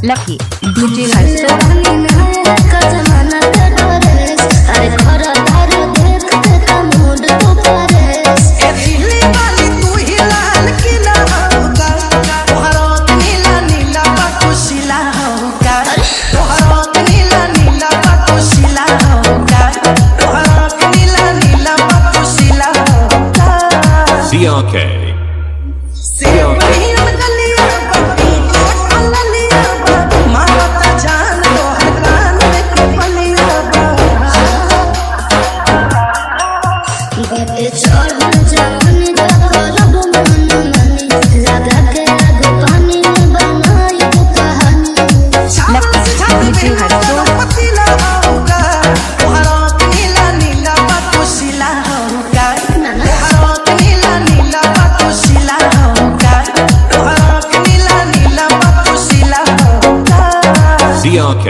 Lucky DJ Harso. रानी नया का जमाना के ड्रेस, अरे खरा तार देख के का मूड तू परेस। ए दिल्ली वाली तू ही लाल किला होगा, तोहरा नीला नीला बकुशिला होगा, तोहरा नीला नीला बकुशिला होगा, तोहरा नीला नीला बकुशिला होगा। CRK. सेवहियन गलिया बा, ललिया बा, मारता जान तोहर कान में कपलिया बा। बाटे चढ़ल जवानी करब मन मानी, लगा के आग पानी में बनाई कहानी। छावल से छात DJ में हर्षो। पतीला होगा, तोहरा नीला नीला बकुशिला होगा, तोहरा नीला नीला बकुशिला होगा, तोहरा नीला नीला बकुशिला होगा। CRK.